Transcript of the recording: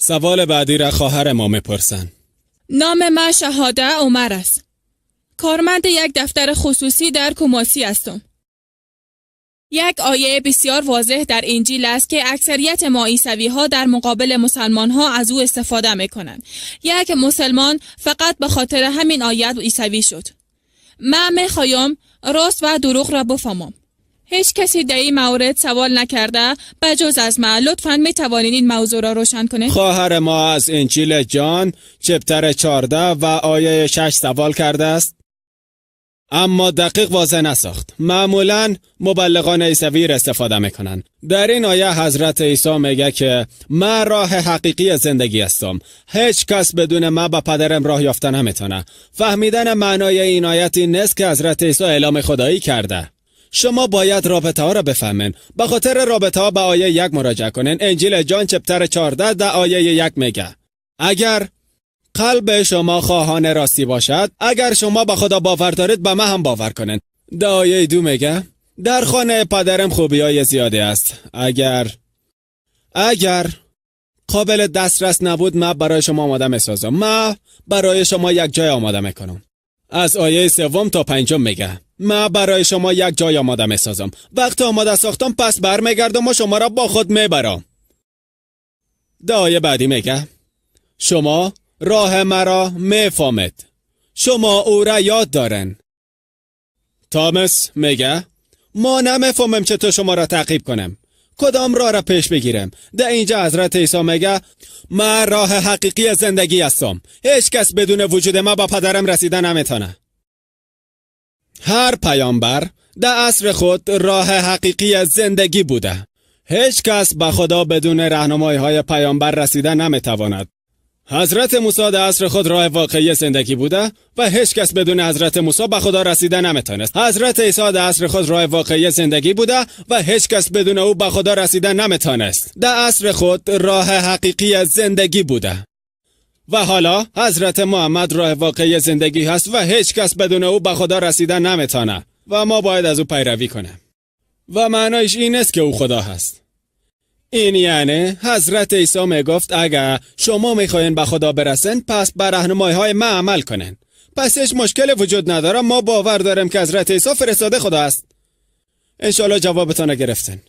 سوال بعدی را خواهر ما میپرسن. نام من شهاده عمر است. کارمند یک دفتر خصوصی در کوماسی هستم. یک آیه بسیار واضح در انجیل است که اکثریت ما عیسوی ها در مقابل مسلمان ها از او استفاده می کنند. یک مسلمان فقط به خاطر همین آیت عیسوی شد. من می خوایم راست و دروغ را بفهمم. هیچ کسی در این مورد سوال نکرده بجز از من. لطفاً می توانید این موضوع را روشن کنید؟ خواهر ما از انجیل جان chapter 14 و آیه 6 سوال کرده است، اما دقیق واضح نساخت. معمولا مبلغان عیسوی را استفاده میکنن. در این آیه حضرت عیسی میگه که من راه حقیقی زندگی هستم، هیچ کس بدون من به پدرم راه یافته نمیتونه. فهمیدن معنای این آیت این نیست که حضرت عیسی اعلام خدایی کرده. شما باید رابطه ها را بفهمین. به خاطر رابطه ها به آیه 1 مراجعه کنین. انجیل جان chapter 14 در آیه 1 میگه اگر قلب شما خواهان راستی باشد، اگر شما به خدا باور دارید، به من هم باور کنین. در آیه 2 میگه در خانه پدرم خوبی های زیادی است. اگر قابل دسترس نبود، من برای شما آماده میسازم. من برای شما یک جای آماده میکنم. از آیه سوم تا پنجم میگه من برای شما یک جای آماده میسازم. وقتی آماده ساختم، پس برمیگردم و شما را با خود میبرم. در آیه بعدی میگه شما راه مرا میفهمید، شما او را یاد دارن. تامس میگه ما نمیفهمیم چطور شما را تعقیب کنم، کدام راه را پیش بگیرم. در اینجا حضرت عیسی میگه من راه حقیقی زندگی هستم، هیچ کس بدون وجود ما با پدرم رسیده نمیتونه. هر پیامبر در عصر خود راه حقیقی زندگی بوده. هیچ کس به خدا بدون راهنمایی های پیامبر رسیده نمیتواند. حضرت موسی در عصر خود راه واقعی زندگی بوده و هیچ کس بدون حضرت موسی به خدا رسیده نمیتونست. حضرت عیسی در عصر خود راه واقعی زندگی بوده و هیچ کس بدون او به خدا رسیده نمیتونست. در عصر خود راه حقیقی زندگی بوده و حالا حضرت محمد راه واقعی زندگی هست و هیچ کس بدون او به خدا رسیده نمیتونه و ما باید از او پیروی کنیم. و معنایش این است که او خدا هست. این یعنی حضرت عیسی میگفت اگر شما میخواین به خدا برسن، پس به راهنمایی های ما عمل کنن. پس هیچ مشکل وجود نداره. ما باور داریم که حضرت عیسی فرستاده خدا است. انشالله جوابتان گرفتن.